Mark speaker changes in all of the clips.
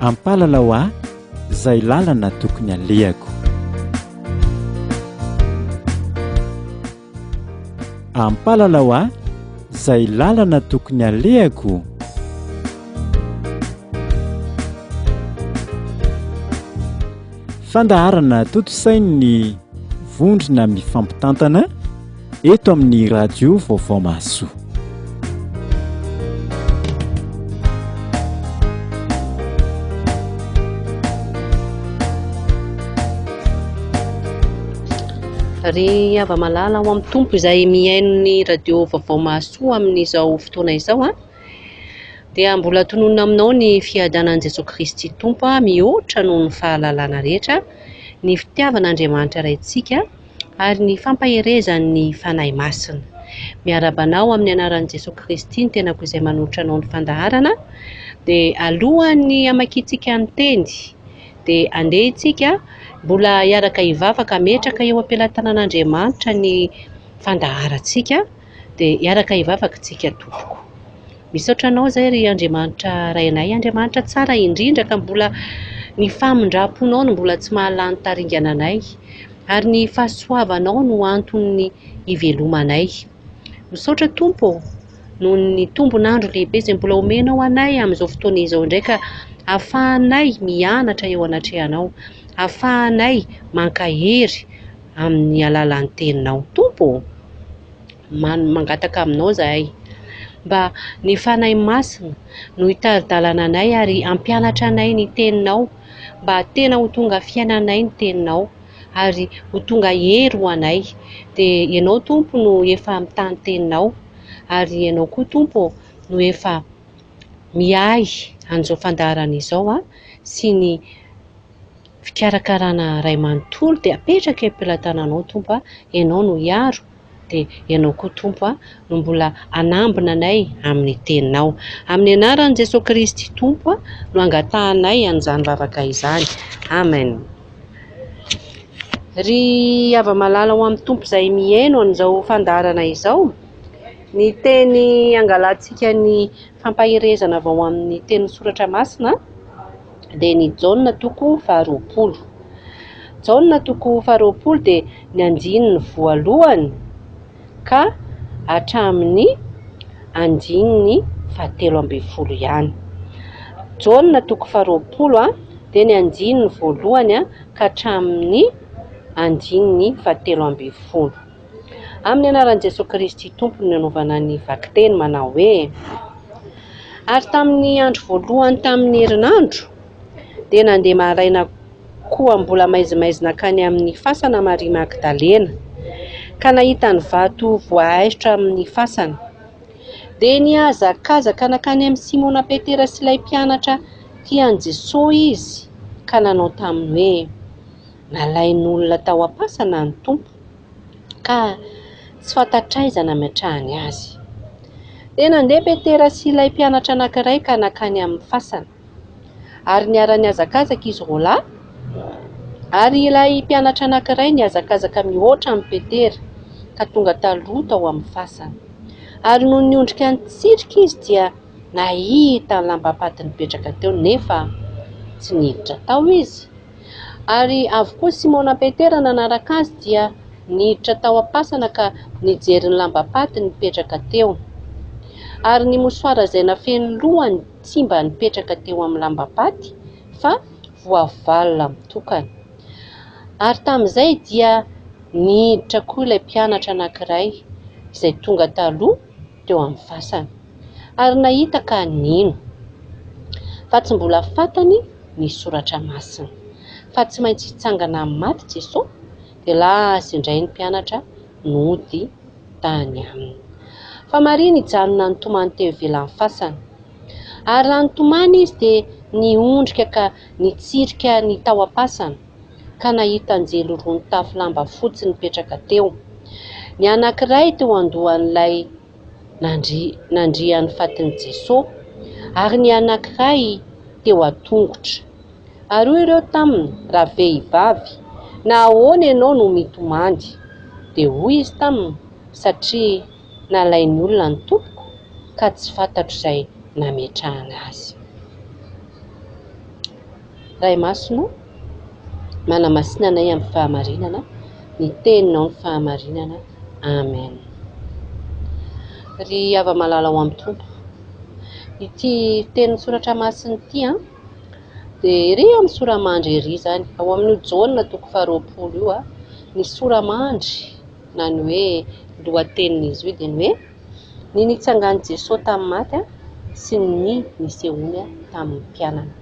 Speaker 1: Ampalalao ahy izay lalana tokony alehako. Ampalalao ahy izay lalana tokony alehako. Fandaharana tontosain'ny vondrona mifampitantana eto amin'ny radio Vaovao Mahasoa.
Speaker 2: Ry hava-malala ao amin'ny Tompo izay mihaino ny radio Vaovao Mahasoa amin'izao fotoana izao a, dia mbola tononina aminao ny fiadanan'i Jesoa Kristy Tompo mihoatra noho ny fahalalana rehetra, ny fitiavan'Andriamanitra Raintsika ary ny fampaherezan'ny Fanahy Masina. Miarahaba anao amin'ny anaran'i Jesoa Kristy ny tenako izay manolotra anao ny fandaharana. Dia alohan'ny hamakiantsika ny teny dia andeha isika mbola hiaraka hivavaka hametraka eo am-pelatanan'Andriamanitra ny fandaharantsika dia hiaraka hivavaka isika tompoko. Misaotra anao izay ry Andriamanitra Rainay, Andriamanitra tsara indrindra ka mbola ny famindram-ponao no mbola tsy mahalany taringana anay ary ny fahasoavanao no anton'ny hivelomanay. Misaotra Tompo ô, noho ny tombon'andro lehibe izay mbola omenao anay amin'izao fotoana izao indray ka ahafahanay mianatra eo anatrehanao, ahafahanay mankahery amin'ny alalan'ny teninao. Tompo ô! Mangataka aminao izahay mba ny Fanahy Masina no hitari-dalana anay ary hampianatra anay ny teninao mba tena ho tonga fiainanay ny teninao ary ho tonga hery ho anay. Dia Ianao Tompo no efa mitaha ny teninao ary Ianao koa Tompo no efa miahy an'izao fandaharana izao sy ny fikarakarana ray manontolo dia apetraka eo am-pelatananao Tompo a, Ianao no hiaro dia Ianao koa Tompo a no mbola hanambina anay amin'ny teninao. Amin'ny anaran'i Jesoa Kristy Tompo a no angatahanay an'izany vavaka izany. Amen. Ry hava-malala ao amin'ny Tompo izay mihaino an'izao fandaharana izao, ny teny angalantsika ny fampaherezana avy ao amin'ny tenin'ny soratra masina dia ny Jaona toko faharoapolo. Jaona toko faharoapolo dia ny andininy voalohany ka hatramin'ny andininy fahatelo ambin'ny folo ihany. Jaona toko faharoapolo dia ny andininy voalohany ka hatramin'ny andininy fahatelo ambin'ny folo. Amin'ny anaran'i Jesoa Kristy Tompo no nanaovana ny vakiteny manao hoe: Ary tamin'ny andro voalohany tamin'ny herinandro dia nandeha maraina koa mbola maizimaizina hankany amin'ny fasana Maria Magdalena, ka nahita ny vato voahaisotra amin'ny fasana. Dia nihazakazaka nankany amin'i Simona Petera sy ilay mpianatra tian'i Jesoa izy, ka nanao taminy hoe, Nalain'olona tao am-pasana ny Tompo, ka tsy fantatr'aiza nametrahany azy. Dia nandeha Petera sy ilay mpianatra anankiray ka nankany amin'ny fasana. Ary niara-nihazakazaka izy roalahy, ary ilay mpianatra anankiray nihazakazaka mihoatra amin'i Petera, ka tonga taloha tao amin'ny fasana. Ary nony niondrika nitsirika izy dia nahita ny lambam-paty nipetraka teo, nefa tsy niditra tao izy. Ary avy koa Simona Petera nanaraka azy dia niditra tao am-pasana ka nijery ny lambam-paty nipetraka teo. Ary ny mosoara izay nafeno lohany tsy mba nipetraka teo amin'ny lambam-paty fa voavalona mitokana. Ary tamin'izay dia niditra koa ilay mpianatra anankiray izay tonga taloha teo amin'ny fasana, ary nahita ka nino, fa tsy mbola fantany ny soratra masina, fa tsy maintsy hitsangana amin'ny maty Jesoa, dia lasa indray ny mpianatra nody tany aminy. Fa Maria nijanona nitomany teo ivelan'ny fasana. Ary raha nitomany izy dia niondrika ka nitsirika ny tao am-pasana, ka nahita anjely roa nitafy lamba fotsy nipetraka teo. Ny anankiray teo an-dohan'ilay nandrian'ny fatin'i Jesoa, ary ny anankiray teo an-tongotra. Ary hoy ireo taminy, Ravehivavy, nahoana ianao no mitomany? Dia hoy izy taminy, Satria nalain'ny olona ny Tompoko, ka tsy fantatro izay nametrahana azy. Ray Masina ô, manamasina anay amin'ny fahamarinana, ny Teninao no fahamarinana. Amen. Ry hava-malala ao amin'ny Tompo, ity tenin'ny Soratra Masina ity an, dia ery amin'ny sora-mandry ery izany, ao amin'io Jaona toko faharoapolo io an, ny sora-mandry na ny hoe lohatenin'izy io dia ny hoe ny nitsangan'i Jesoa tamin'ny maty sy ny nisehoany tamin'ny mpianany.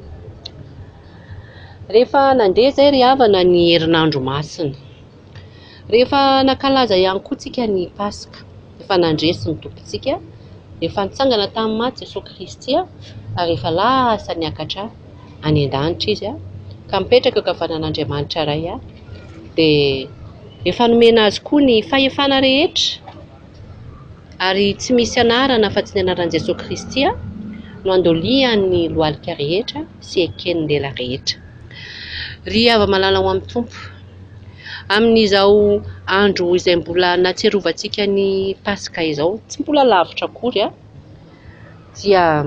Speaker 2: Rehefa nandeha izay ry havana ny herinandro masina, rehefa nankalaza ihany koa tsika ny Paska, efa nandresy ny Tompontsika, efa nitsangana tamin'ny maty Jesoa Kristy ary efa lasa niakatra any an-danitra Izy ka mipetraka eo ankavanan'Andriamanitra Ray dia efa nomena Azy koa ny fahefana rehetra ary tsy misy anarana afa-tsy ny anaran'i Jesoa Kristy no andolian'ny lohalika rehetra sy eken'ny lela rehetra. Ry hava-malala ao amin'ny Tompo, amin'izao andro izay mbola nahatsiarovantsika ny Paska izao, tsy mbola lavitra akory, dia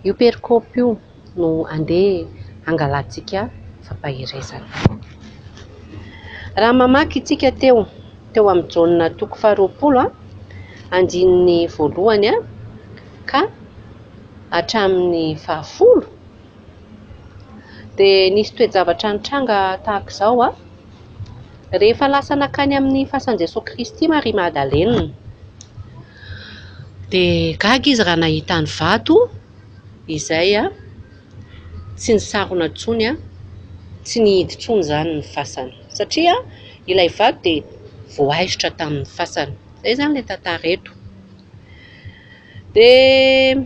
Speaker 2: io perikopy io no andeha hangalantsika fampaherezana. Raha mamaky isika teo, teo amin'ny Jaona toko faharoapolo, andininy voalohany ka hatramin'ny fahafolo, dia nisy toe-javatra nitranga tahaka izao. Rehefa lasa nankany amin'ny fasan'i Jesoa Kristy Maria Magdalena, dia gaga izy raha nahita ny vato izay tsy nisarona intsony, tsy nihidy intsony izany ny fasana, satria ilay vato dia voaisotra tamin'ny fasana. Izay izany ilay tantara eto. Dia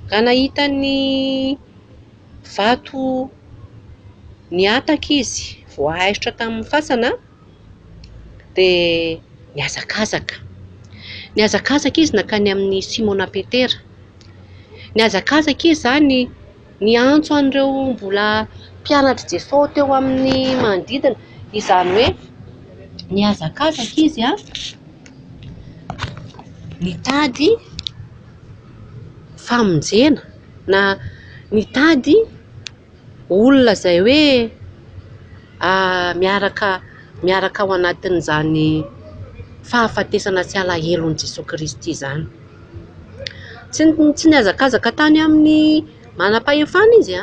Speaker 2: raha nahita ny vato nihataka izy, voaaisotra tamin'ny fasana, dia nihazakazaka. Nihazakazaka izy nankany amin'i Simona Petera. Nihazakazaka izy izany niantso an'ireo mbola mpianatr'i Jesosy teo amin'ny manodidina. Izany hoe nihazakazaka izy nitady famonjena na nitady olona izay hoe miaraka miaraka ao anatin'izany fahafatesana sy alahelon'i Jesoa Kristy izany. Tsy tsy nihazakazaka tany amin'ny manam-pahefana izy,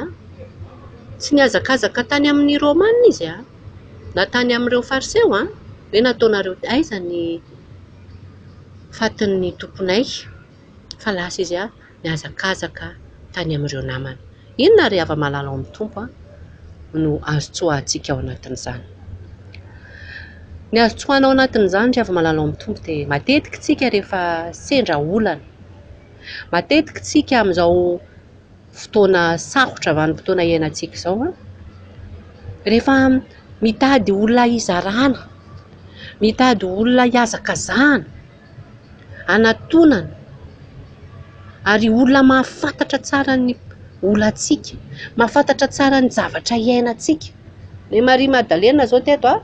Speaker 2: tsy nihazakazaka tany amin'ny Romana izy, na tany amin'ireo Fariseo hoe nataonareo aiza ny fatin'ny tomponay fa lasa izy nihazakazaka tany amin'ireo namany. Inona ry hava-malala ao amin'ny Tompo no azo tsoahantsika ao anatin'izany? Ny azo tsoahana ao anatin'izany ry hava-malala ao amin'ny Tompo dia matetika isika rehefa sendra olana, matetika isika amin'izao fotoana sarotra vanim-potoana iainantsika izao, rehefa mitady olona hizarana, mitady olona hihazakazahana, hanatonana ary olona mahafantatra tsara ny olantsika, mahafantatra tsara ny zavatra iainantsika. Ny Maria Magdalena izao teto an,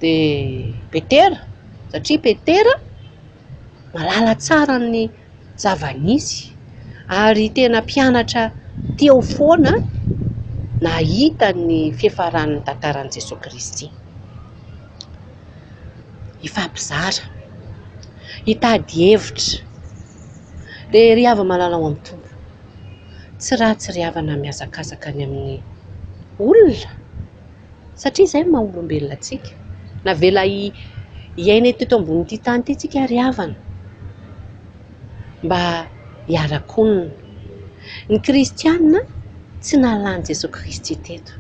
Speaker 2: dia Petera, satria Petera mahalala tsara ny zava-nisy ary tena mpianatra teo foana nahita ny fiafaran'ny tantaran'i Jesoa Kristy. Hifampizara, hitady hevitra. Dia ry hava-malala ao amin'ny Tompo, tsy ratsy ry havana mihazakazaka any amin'ny olona satria izay no maha olombelona antsika. Navela hiaina eto ambonin'ity tany ity isika ry havana mba hiara-konina. Ny kristiana tsy nahalan'i Jesoa Kristy teto.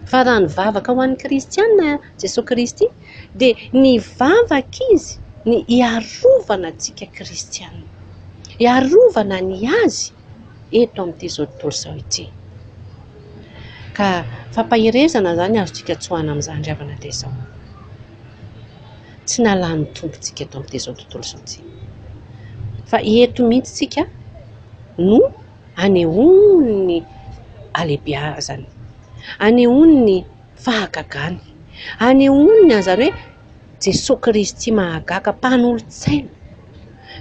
Speaker 2: Fa raha nivavaka ho an'ny kristiana Jesoa Kristy dia nivavaka Izy ny hiarovana antsika kristiana, hiarovana ny Azy eto amin'ity izao tontolo izao ity. Ka fampaherezana izany azontsika tsoahina amin'izany ry havana dia izao, tsy nalan'ny Tompo antsika eto amin'ity izao tontolo izao ity, fa eto mihitsy isika no anehoany ny halehibeazany, anehoany ny fahagagany, anehoany ny an'izany hoe Jesoa Kristy mahagaga, mpanolotsaina,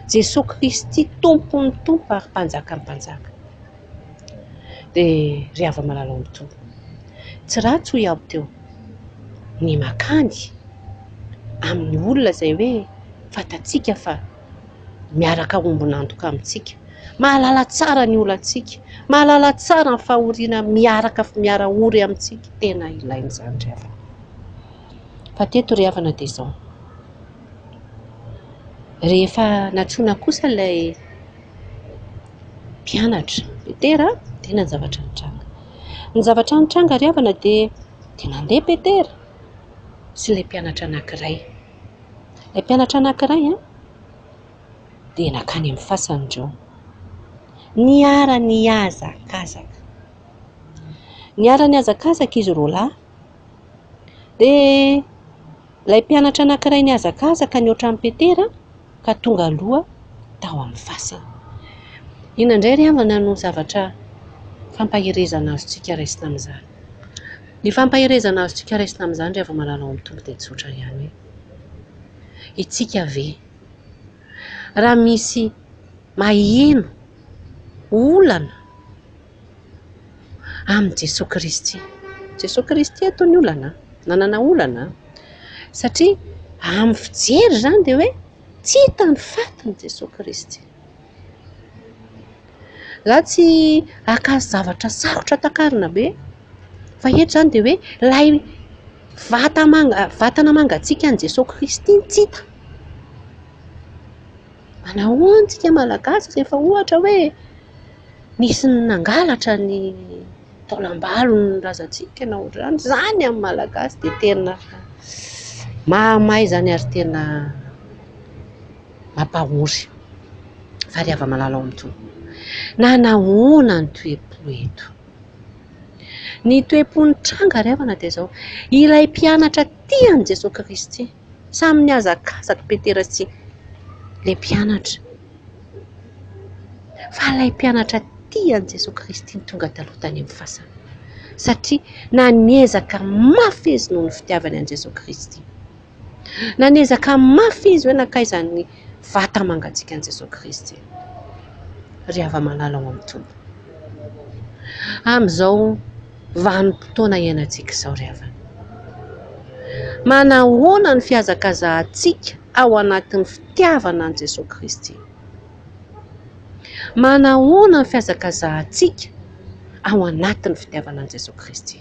Speaker 2: Jesoa Kristy Tompon'ny tompo ary Mpanjakan'ny mpanjaka. Dia ry hava-malala ao amin'ny Tompo, tsy ratsy hoy aho teo ny makany amin'ny olona izay hoe fantatsika fa miaraka ombon'antoka amintsika, mahalala tsara ny olantsika, mahalala tsara ny fahoriana miaraka miara-ory amintsika. Tena ilaina izany ry havana. Fa teto ry havana dia izao, rehefa nantsoina kosa ilay mpianatra, Petera, dia inona ny zavatra nitranga? Ny zavatra nitranga ry havana dia dia nandeha Petera sy ilay mpianatra anankiray. Ilay mpianatra anankiray dia nankany amin'ny fasana ireo. Niara-nihazakazaka. Niara-nihazakazaka izy roalahy. Dia ilay mpianatra anankiray nihazakazaka nihoatra an'i Petera ka tonga aloha tao amin'ny fasana. Inona indray ry havana no zavatra fampaherezana azontsika raisina amin'izany? Ny fampaherezana azontsika raisina amin'izany ry hava-malala ao amin'ny Tompo dia tsotra ihany hoe, isika ve raha misy maheno olana amin'i Jesoa Kristy. Jesoa Kristy eto ny olana, nanana olana satria amin'ny fijery izany dia hoe tsy hita ny fatin'i Jesoa Kristy. Za tsy haka zavatra sarotra takarina be fa eto izany dia hoe ilay vata manga- vatana mangatsiakan'i Jesoa Kristy no tsy hita. Manahoana isika Malagasy rehefa ohatra hoe nisy nangalatra ny taolam-balon'ny razantsika na ohatran'izany. Izany amin'ny Malagasy dia tena mahamay izany ary tena mampahory. Fa ry hava-malala ao amin'ny Tompo, nanahoana ny toe-po eto? Ny toe-po nitranga ry havana dia izao, ilay mpianatra tia an'i Jesoa Kristy, samy nihazakazaka Petera sy ilay mpianatra. Fa ilay mpianatra tia an'i Jesoa Kristy no tonga taloha tany amin'ny fasana, satria nanezaka mafy izy noho ny fitiavany an'i Jesoa Kristy. Nanezaka mafy izy hoe nankaiza ny vata-mangatsiakan'i Jesoa Kristy. Ry hava-malala ao amin'ny Tompo, amin'izao vanim-potoana iainantsika izao ry havana, manahoana ny fihazakazahantsika ao anatin'ny fitiavana an'i Jesoa Kristy? Manahoana ny fihazakazahantsika ao anatin'ny fitiavana an'i Jesoa Kristy?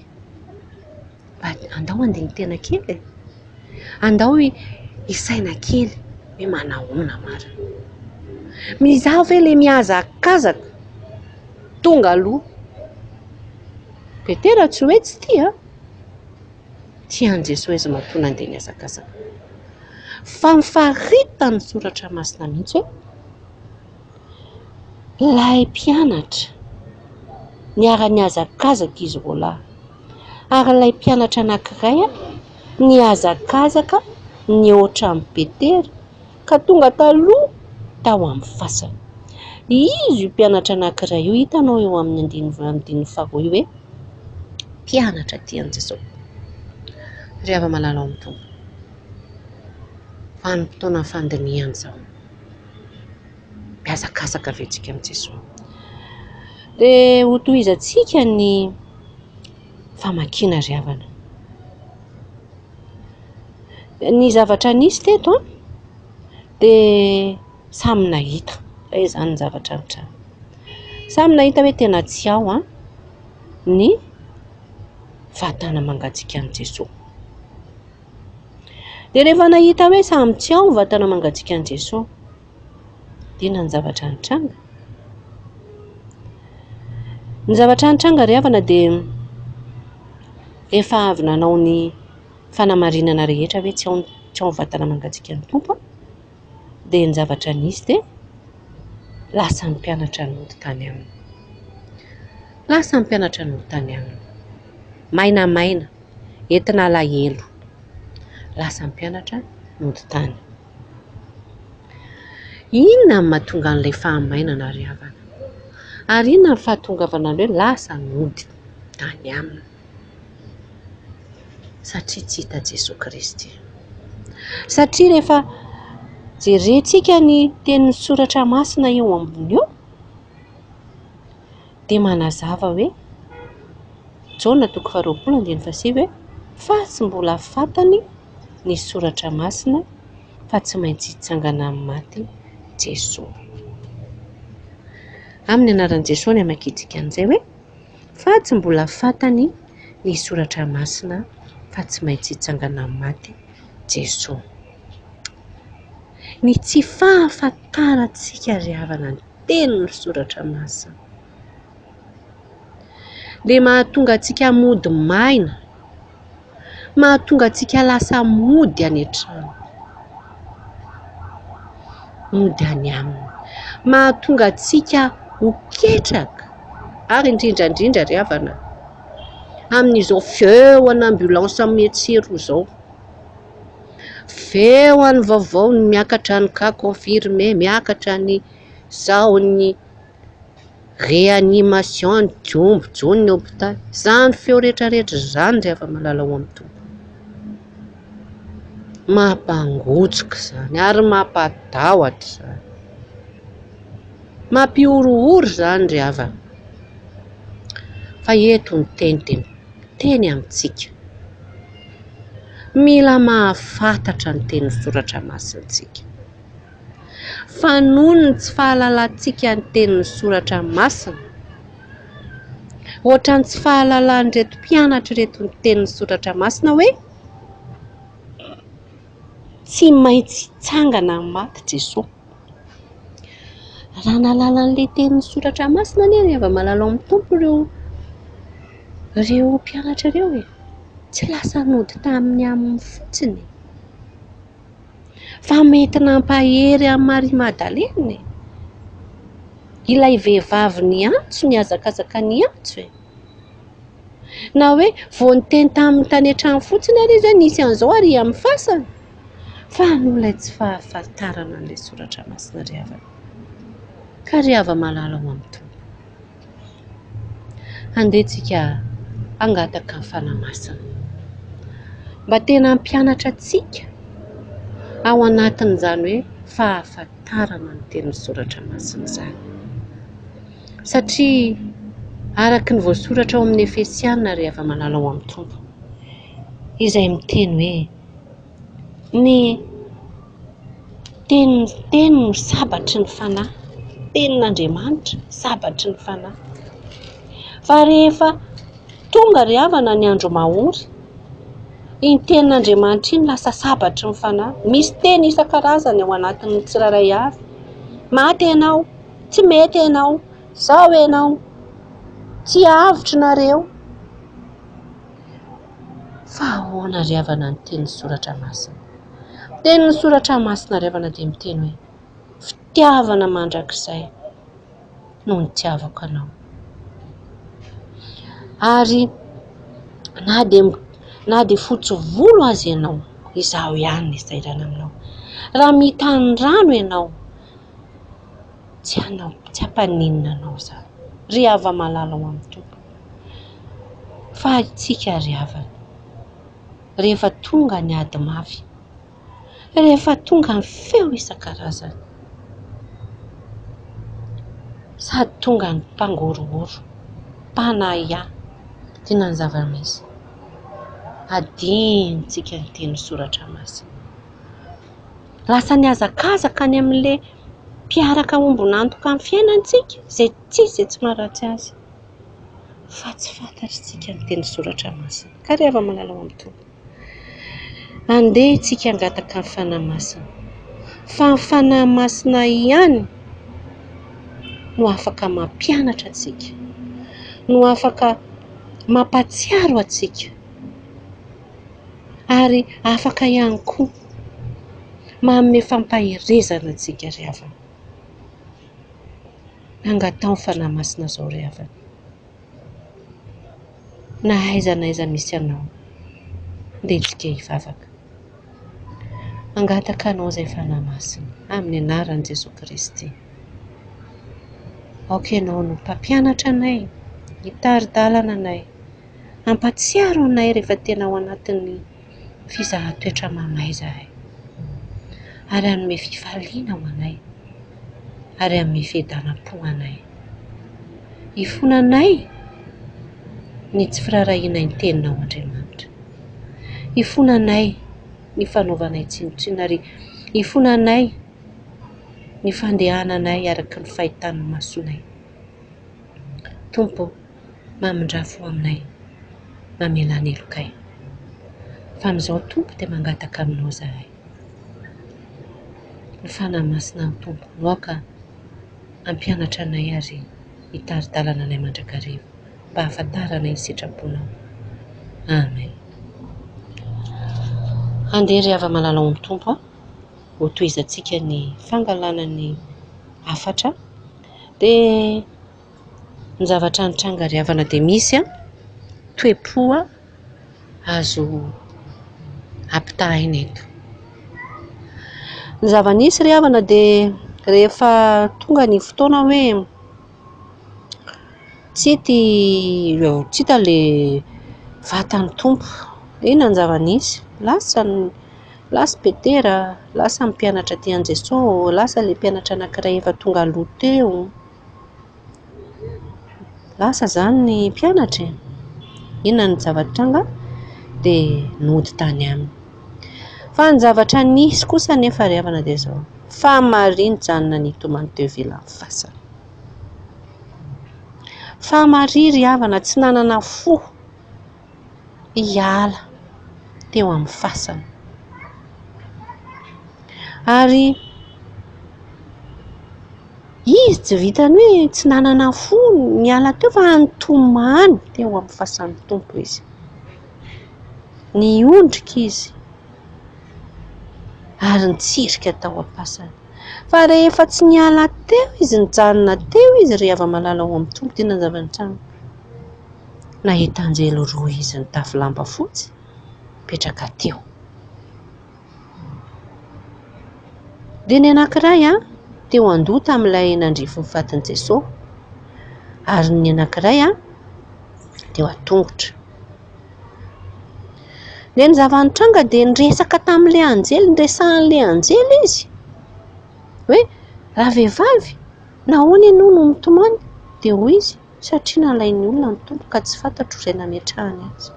Speaker 2: Mba andao handini-tena kely e! Andao hisaina kely hoe manahoana marina. Izaho ve ilay mihazakazaka tonga aloha? Petera tsy hoe tsy tia, tia an'i Jesoa izy matoa nandeha nihazakazaka. Fa nifaritan'ny soratra masina mihitsy hoe ilay mpianatra niara-nihazakazaka izy roalahy ary ilay mpianatra anankiray nihazakazaka nihoatra an'i Petera ka tonga taloha tao amin'ny fasana. Izy io mpianatra anankiray io, hitanao eo amin'ny andininy faharoa io hoe mpianatra tia an'i Jesoa. Ry hava-malala ao amin'ny Tompo, vanim-potoana fandinihana izao. Mihazakazaka ve tsika amin'i Jesoa? Dia hotohizantsika ny famakiana ry havana. Ny zavatra nisy teto an, dia samy nahita, izay izany ny zavatra nitranga. Samy nahita hoe tena tsy ao an, ny vatana mangatsiakan'i Jesoa. Dia rehefa nahita hoe samy tsy ao ny vatana mangatsiakan'i Jesoa, dia inona ny zavatra nitranga? Ny zavatra nitranga ry havana dia efa avy nanao ny fanamarinana rehetra hoe tsy ao tsy ao ny vatana mangatsiakan'ny Tompo dia ny zavatra nisy dia lasa ny mpianatra nody tany aminy. Lasa ny mpianatra nody tany aminy. Mainamaina, entina alahelo. Lasa ny mpianatra nody tany. Inona no mahatonga an'ilay fahamainana ry havana? Ary inona ny fahatongavana ny hoe lasa nody tany aminy? Satria tsy hita Jesoa Kristy. Satria rehefa jerentsika ny tenin'ny soratra masina eo ambony eo dia manazava hoe. Jaona toko faharoapolo andininy fahasivy hoe fa tsy mbola fantany ny soratra masina fa tsy maintsy hitsangana amin'ny maty Jesoa. Amin'ny anaran'i Jesoa ny hamakiantsika an'izay hoe fa tsy mbola fantany ny soratra masina fa tsy maintsy hitsangana amin'ny maty Jesoa. Ny tsy fahafantarantsika ry havana ny tenin'ny soratra masina dia mahatonga antsika mody maina, mahatonga antsika lasa mody any an-trano, mody any aminy, mahatonga antsika ho ketraka ary indrindra indrindra ry havana amin'izao feo an'ambulance etsy sy eroa izao. Feo an'ny vaovao ny miakatra ny cas confirmé, miakatra ny zao ny réanimation, ny jombo ny hopitaly. Izany feo rehetrarehetra izany ry hava-malala ao amin'ny Tompo. Mampangotsoka izany ary mampatahotra izany. Mampihorohoro izany ry havana. Fa eto ny teny dia miteny amintsika. Mila mahafantatra ny tenin'ny soratra masina isika. Fa noho ny tsy fahalalantsika ny tenin'ny soratra masina, ohatran'ny tsy fahalalan'ireto mpianatra ireto ny tenin'ny soratra masina hoe tsy maintsy hitsangana amin'ny maty Jesoa. Raha nahalala an'ilay tenin'ny soratra masina anie ry hava-malala ao amin'ny Tompo ireo ireo mpianatra ireo e, tsy lasa nody tamin'ny aminy fotsiny e, fa mety nampahery an'i Maria Madalena e, ilay vehivavy niantso, nihazakazaka niantso e. Na hoe vao niteny taminy tany an-trano fotsiny ary izy hoe nisy an'izao ary amin'ny fasana. Fa noho ilay tsy fahafantarana an'ilay soratra masina ry havana. Ka ry hava-malala ao amin'ny Tompo. Andeha tsika hangataka ny Fanahy Masina. Mba tena hampianatra antsika ao anatin'izany hoe fahafantarana ny tenin'ny soratra masina izany. Satria araka ny voasoratra ao amin'ny Efesiana ry hava-malala ao amin'ny Tompo, izay miteny hoe ny teny teny no sabatry ny fanahy, tenin'Andriamanitra sabatry ny fanahy. Fa rehefa tonga ry havana ny andro mahory, iny tenin'Andriamanitra iny lasa sabatry ny fanahy. Misy teny isan-karazany ao anatin'ny tsirairay avy. Maty ianao, tsy mety ianao, izao ianao, tsy avotra nareo. Fa ahoana ry havana ny tenin'ny soratra masina? Ny tenin'ny soratra masina ry havana dia miteny hoe fitiavana mandrakizay no nitiavako anao. Ary na dia na dia fotsy volo aza ianao, izaho ihany no hisahirana aminao. Raha mitany rano ianao, tsy hanao, tsy hampaninona anao izany. Ry hava-malala ao amin'ny Tompo. Fa isika ry havana, rehefa tonga ny ady mafy, rehefa tonga ny feo isan-karazany, sady tonga ny mpangorohoro, mpanahiahy, inona ny zava-misy? Adinontsika ny tenin'ny soratra masina. Lasa nihazakazaka any amin'ilay mpiaraka ombon'antoka amin'ny fiainantsika, izay tsisy izay tsy maharatsy azy. Fa tsy fantatr'tsika ny teny soratra masina. Ka ry hava-malala ao amin'ny Tompo, andeha isika hangataka ny Fanahy Masina. Fa ny Fanahy Masina ihany no afaka mampianatra antsika, no afaka mampahatsiaro antsika, ary afaka ihany koa manome fampaherezana antsika ry havana. Angataho ny Fanahy Masina izao ry havana. Na aiza na aiza misy anao, ndeha isika hivavaka. Mangataka anao izay Fanahy Masina, amin'ny anaran'i Jesoa Kristy. Aoka ianao no mpampianatra anay, hitari-dalana anay, hampatsiaro anay rehefa tena ao anatin'ny fizahan-toetra mamay izahay, ary hanome fifaliana ho anay, ary hanome fiadanam-po anay. Hifona anay ny tsy firaharahianay ny Teninao, Andriamanitra. Ifonanay ny fanaovanay tsinontsinona ary ifonanay ny fandehananay araka ny fahitan'ny masonay. Tompo ô, mamindrà fo aminay, mamelà ny helokay. Fa amin'izao Tompo dia mangataka Aminao izahay. Ny Fanahy Masina ny Tompo no aoka hampianatra anay ary hitari-dalana anay mandrakariva mba hahafantaranay ny sitraponao. Amen. Andeha ry hava-malala ao amin'ny Tompo a, hotohizantsika ny fangalana ny hafatra. Dia ny zavatra nitranga ry havana dia misy toe-po azo ampitahaina eto. Ny zava-nisy ry havana dia rehefa tonga ny fotoana hoe tsy hita tsy hita ilay vatan'ny Tompo. Inona ny zava-nisy? Lasa ny lasa i Petera, lasa ny mpianatra tia an'i Jesoa, lasa ilay mpianatra anankiray efa tonga aloha teo. Lasa izany ny mpianatra e. Inona ny zava-nitranga? Dia nody tany aminy. Fa ny zavatra nisy kosa anefa ry havana dia izao, fa Maria nijanona nitomany teo ivelan'ny fasana. Fa Maria ry havana tsy nanana fo hiala teo amin'ny fasana. Ary izy tsy vitan'ny hoe tsy nanana fo niala teo fa nitomany teo amin'ny fasan'ny Tompo izy. Niondrika izy ary nitsirika tao am-pasana. Fa rehefa tsy niala teo izy, nijanona teo izy ry hava-malala ao amin'ny Tompo, dia inona ny zava-nitranga? Nahita anjely roa izy nitafy lamba fotsy nipetraka teo. Dia ny anankiray teo an-doha tamin'ilay nandrify ny fatin'i Jesoa ary ny anankiray teo an-tongotra. Dia ny zava-nitranga dia niresaka tamin'ilay anjely, niresahan'ilay anjely izy hoe ravehivavy nahoana ianao no mitomany? Dia hoy izy satria nalain'ny olona ny Tompo ka tsy fantatro izay nametrahany azy.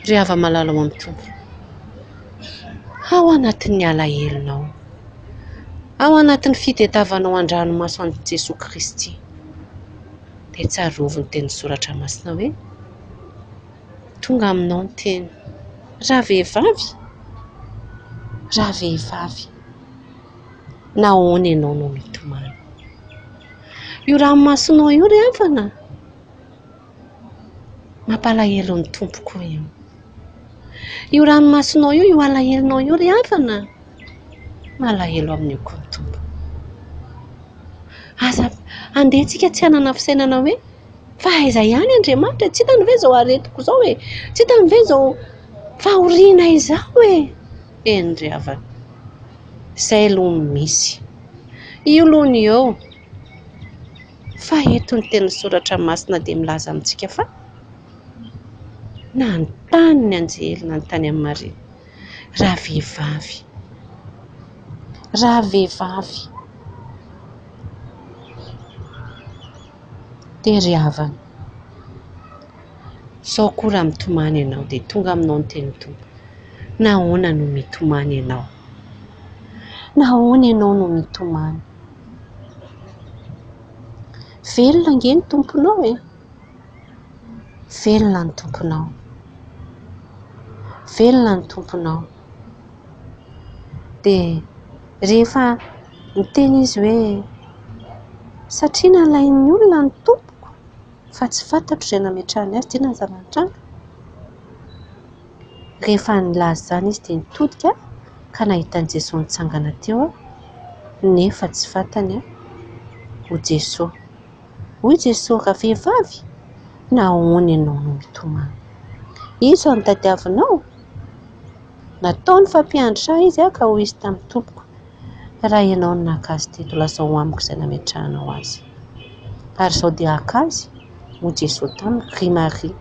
Speaker 2: Ry hava-malala ao amin'ny Tompo, ao anatin'ny alahelonao, ao anatin'ny fitediavanao an-dranomaso an'i Jesoa Kristy, dia tsarovy ny tenin'ny Soratra Masina hoe, tonga aminao ny teny, ravehivavy, ravehivavy, nahoana ianao no mitomany? Io ranomasonao io ry havana, Mampalahelo ny Tompo koa io. Io ranomasonao io, io alahelonao io ry havana, malahelo amin'io koa ny Tompo. Aza andeha tsika tsy hanana fisainana hoe fa aiza ihany Andriamanitra e, tsy hitany ve izao aretiko izao e, tsy hitany ve izao fahoriana izao e. Eny ry havana, izay aloha no misy. Io aloha ny eo. Fa eto ny tenin'ny Soratra Masina dia milaza amintsika fa nanontany ny anjely, nanontany an'i Maria, Ravehivavy, ravehivavy, dia ry havana, izao koa raha mitomany ianao dia tonga aminao ny tenin'ny Tompo, nahoana no mitomany ianao? Nahoana ianao no mitomany? Velona ange ny Tomponao e! Velona ny Tomponao. Velona ny Tomponao. Dia rehefa niteny izy hoe satria nalain'ny olona ny Tompoko fa tsy fantatro izay nametrahany azy, dia inona ny zava-nitranga? Rehefa nilaza izany izy dia nitodika ka nahita an'i Jesoa nitsangana teo nefa tsy fantany ho Jesoa. Hoy Jesoa, Ravehivavy, nahoana ianao no mitomany? Iza no tadiavinao? Nataony fa mpiandry saha izy ka hoy izy tamin'ny Tompoko, Raha ianao no naka azy teto, lazao amiko izay nametrahanao azy. Ary izao dia haka azy, hoy Jesoa taminy, Ry Maria.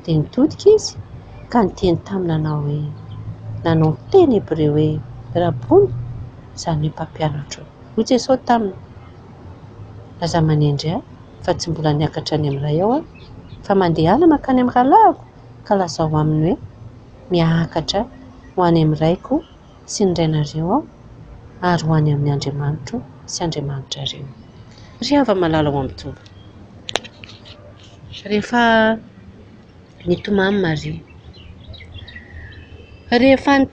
Speaker 2: Dia nitodika izy ka niteny taminy nanao hoe, nanao teny hebreo hoe, Rabony, izany hoe mpampianatro. Hoy Jesosy taminy, Aza manendry ahy, fa tsy mbola niakatra any amin'ny Ray aho. Fa mandehana mankany amin'ny rahalahiko ka lazao aminy hoe, Miakatra ho any amin'ny Raiko sy ny Rainareo Aho, ary ho any amin'ny Andriamanitro sy Andriamanitrareo. Ry hava-malala ao amin'ny Tompo, rehefa nitomany Maria, rehefa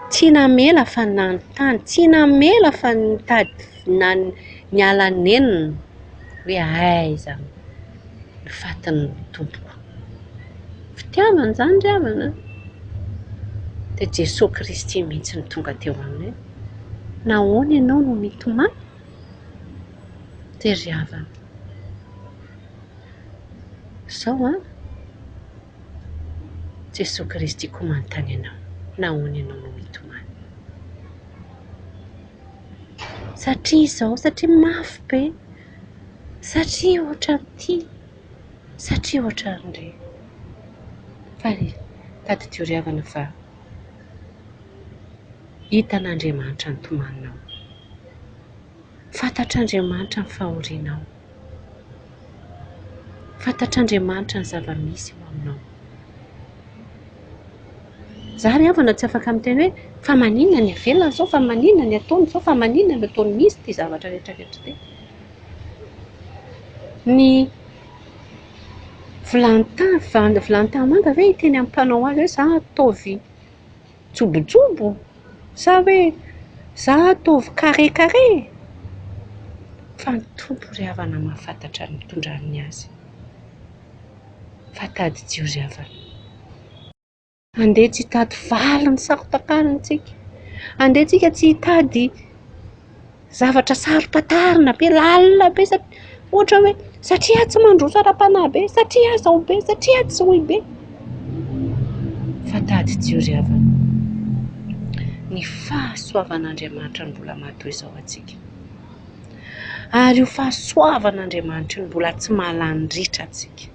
Speaker 2: tsy namela fa nanontany, tsy namela fa nitady niala nenina hoe aiza ny fatin'ny Tompoko. Fitiavana izany ry havana a! Dia Jesoa Kristy mihitsy no tonga teo aminy hoe, nahoana ianao no mitomany? Dia ry havana, izao an, Jesoa Kristy koa manontany anao, nahoana ianao no mitomany? Satria izao, satria mafy be, satria ohatran'ity, satria ohatran'ireny. Fa tadidio ry havana fa hitan'Andriamanitra ny tomaninao. Fantatr'Andriamanitra ny fahorianao. Fantatr'Andriamanitra ny zava-misy eo aminao. Za ry havana tsy afaka miteny hoe fa maninona ny avelany izao, fa maninona ny ataony izao, fa maninona no ataony misy ity zavatra rehetra rehetra ity. Ny vilany tany, vilany tanimanga ve hiteny amin'ny mpanao azy hoe za ataovy jobojobo sa hoe za ataovy carré carré? Fa ny Tompo ry havana mahafantatra ny nitondrany azy. Fa tadidio ry havana. Andeha tsy hitady valiny saro-takarina isika. Andeha isika tsy hitady zavatra saro-pantarina be, lalina be, ohatra hoe satria aho tsy mandroso ara-panahy be, satria aho izao be, satria aho tsy hoy be. Fa tadidio ry havana, ny fahasoavan'Andriamanitra no mbola maha-toy izao antsika. Ary io fahasoavan'Andriamanitra io no mbola tsy mahalany ritra antsika.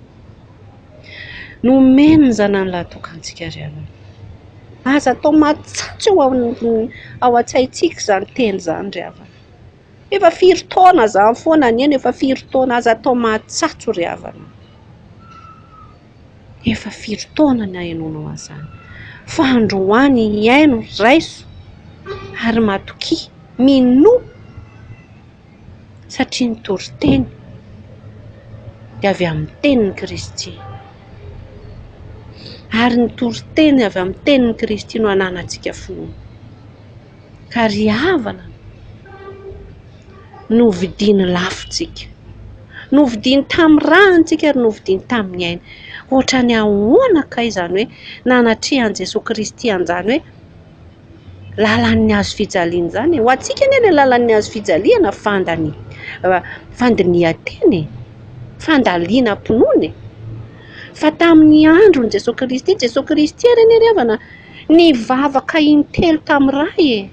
Speaker 2: Nomeny ny zanany lahy tokantsika ry havana. Aza atao matsatso eo ao an-tsaintsika izany teny izany ry havana. Efa firy taona izany foana anie no efa firy taona, aza atao matsatso ry havana. Efa firy taona nahenoanao an'izany. Fa androany hihaino, raiso ary matokia, minoa. Satria ny toriteny dia avy amin'ny tenin'i Kristy. Ary ny toriteny avy amin'ny tenin'i Kristy no ananantsika finoana. Ka ry havana, novidiany lafo tsika. Novidiany tamin'ny rany tsika ary novidiany tamin'ny ainy. Ohatran'ny ahoana kay izany hoe nanatrehan'i Jesoa Kristy an'izany hoe lalan'ny hazo fijaliana izany e. Ho antsika anie ilay lalan'ny hazo fijaliana fandani- fandinihan-tena e, fandalinam-pinoana e. Fa tamin'ny andron'i Jesoa Kristy, Jesoa Kristy ary anie ry havana nivavaka intelo tamin'ny Ray e.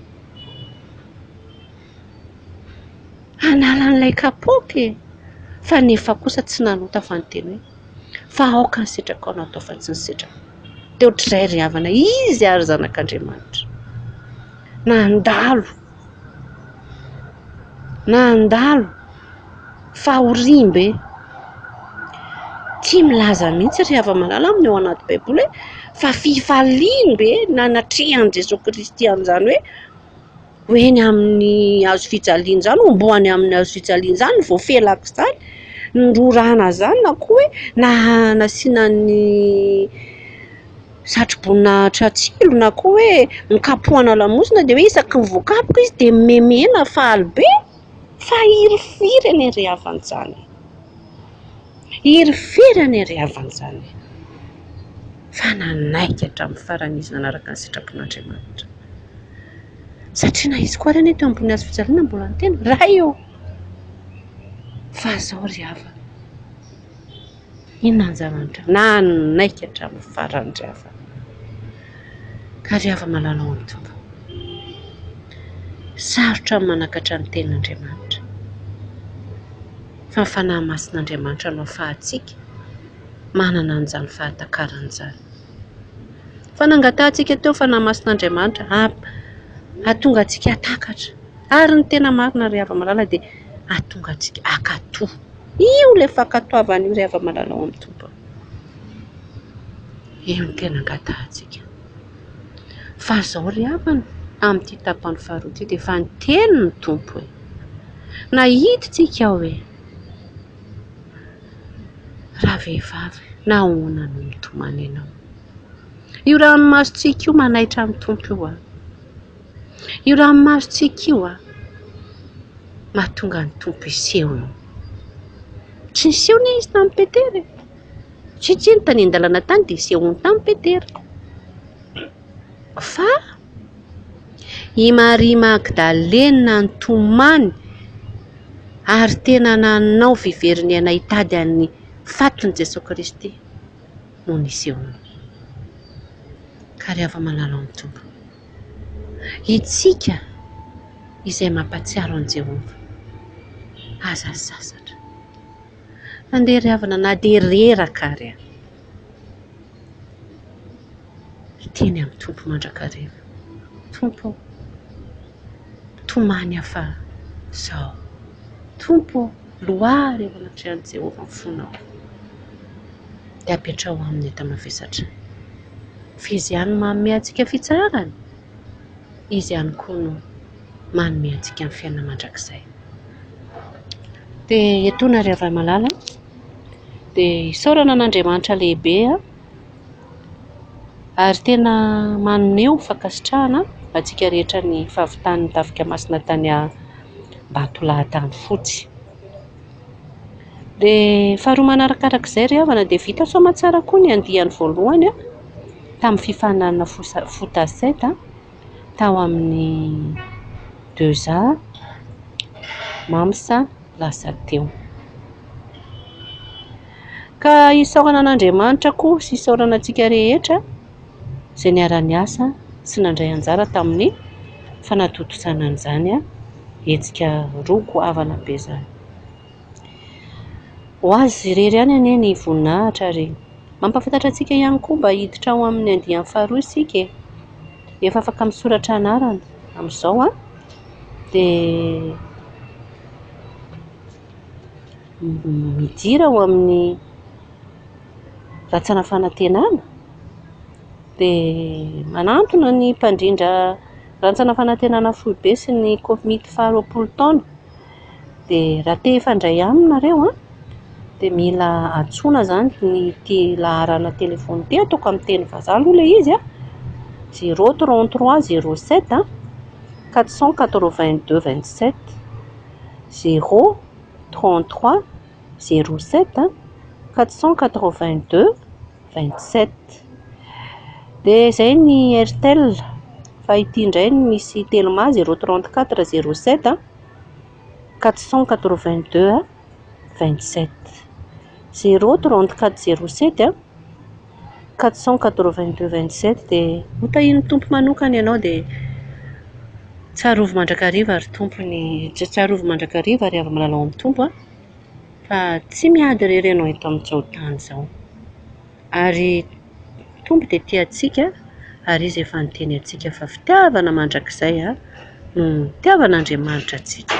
Speaker 2: Hanala an'ilay kapoaka e. Fa nefa kosa tsy nanota fa niteny hoe fa aoka ny sitrakao no atao fa tsy ny sitrako. Dia ohatr'izay ry havana, izy ary zanak'Andriamanitra. Nandalo, nandalo fahoriam-be. Tsy milaza mihitsy ry hava-malala aminy ao anaty Baiboly hoe fa fifaliam-be nanatrehan'i Jesoa Kristy an'izany hoe ho eny amin'ny hazo fijaliana izany, homboany amin'ny hazo fijaliana izany, voafelaka izany, nororana izany na koa hoe nasiana ny satroboninahitra tsilo na koa hoe nokapohana lamosina dia hoe isaky ny voakapoka izy dia memena faly be. Fa hirifiry anie ry havana izany e! Hirifiry anie ry havana izany e! Fa nanaiky hatramin'ny farany izy nanaraka ny sitrapon'Andriamanitra. Satria na izy koa ary anie teo ambony hazo fijaliana mbola niteny, Ray ô! Fa izao ry havana, inona ny zava-nitranga? Nanaiky hatramin'ny farany ry havana. Ka ry hava-malala ao amin'ny Tompo, sarotra ny manakatra ny tenin'Andriamanitra. Fa ny Fanahy Masin'Andriamanitra no ahafahantsika manana an'izany fahatakarana izany. Fa nangatahantsika teo Fanahy Masin'Andriamanitra hahatonga antsika hahatakatra. Ary ny tena marina ry hava-malala dia hahatonga antsika hankatò. Io ilay fankatoavana io ry hava-malala ao amin'ny Tompo. Io no tena angatahantsika. Fa izao ry havana, amin'ity tapany faharoa ity dia efa niteny ny Tompo e. Nahita isika hoe ravehivavy, nahoana no mitomany ianao? Io ranomasontsika io manaitra ny Tompo io an. Io ranomasontsika io an, mahatonga ny Tompo hiseho eo. Tsy niseho anie izy tamin'i Petera e. Tsy tsy tany an-dalana tany dia nisehoany tamin'i Petera. Fa i Maria Magdalena nitomany ary tena nanao fiverenana hitady an'ny fatin'i Jesoa Kristy no nisehoany. Ka ry hava-malala ao amin'ny Tompo, isika izay mampahatsiaro an'i Jehovah, aza sasatra. Andeha ry havana na dia reraka ary aho. Hiteny amin'ny Tompo mandrakariva. Tompo ô, tomany aho fa izao. Tompo ô, loary eo anatrehan'i Jehovah ny fonao. Dia apetraho aminy enta-mavesatra. Fa Izy ihany no manome antsika fitsaharana. Izy ihany koa no manome antsika ny fiainana mandrakizay. Dia etoana ry havana malala dia isaorana an'Andriamanitra lehibe ary tena maneho fankasitrahana antsika rehetra ny fahavitan'ny tafika masina tany Ambatolahy Antanifotsy. Dia faharoa manarakaraka izay ry havana dia vita soamantsara koa ny andiany voalohany tamin'ny fifaninanana foot à sept tao amin'ny deux A Mams lasa teo. Ka isaorana an'Andriamanitra koa sy isaorana antsika rehetra izay niara-niasa sy nandray anjara tamin'ny fanatontosana an'izany hetsika roa goavana be izany. Ho azy irery ihany anie ny voninahitra ary mampahafantatra antsika ihany koa mba hiditra ao amin'ny andiany faharoa isika e. Efa afaka misoratra anarana amin'izao an, dia midira ao amin'ny rantsana fanantenana dia manantona ny mpandrindra rantsana fanantenana foibe sy ny komity faharoapolo taona. Dia raha te hifandray aminy nareo an, dia mila antsoina izany ity laharana telefaonina ity, ataoko amin'ny teny vazaha aloha ilay izy an, zéro trente trois zéro sept quatre cent quatre vingt deux vingt sept, zéro trente trois zéro sept 482 27. Dia izay ny Airtel, fa ity indray no misy Telma 034 07 482 27. 034 07 482 27 dia ho tahian'ny Tompo manokana ianao dia tsarovy mandrakariva ry Tompo ny tsarovy mandrakariva ry hava-malalao amin'ny Tompo a. Fa tsy miady irery ianao eto amin'izao tany izao. Ary Tompo dia tia antsika ary Izy efa niteny antsika fa fitiavana mandrakizay no nitiavan'Andriamanitra antsika.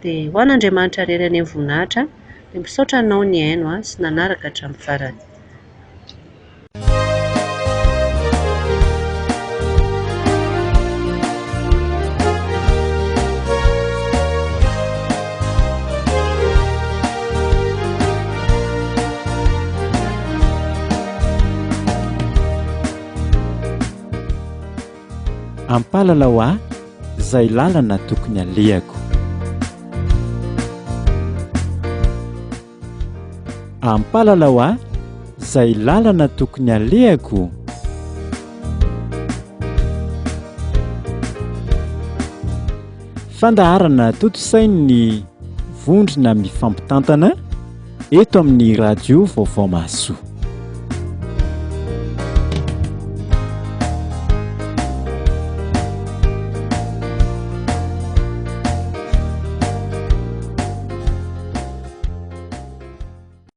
Speaker 2: Dia ho an'Andriamanitra irery anie ny voninahitra. Dia misaotra anao nihaino sy nanaraka hatramin'ny farany.
Speaker 1: Ampalalao ahy izay lalana tokony alehako. Ampalalao ahy zay lalana tokony alehako. Fandaharana tontosain'ny vondrona mifampitantana eto amin'ny radio Vaovao Mahasoa.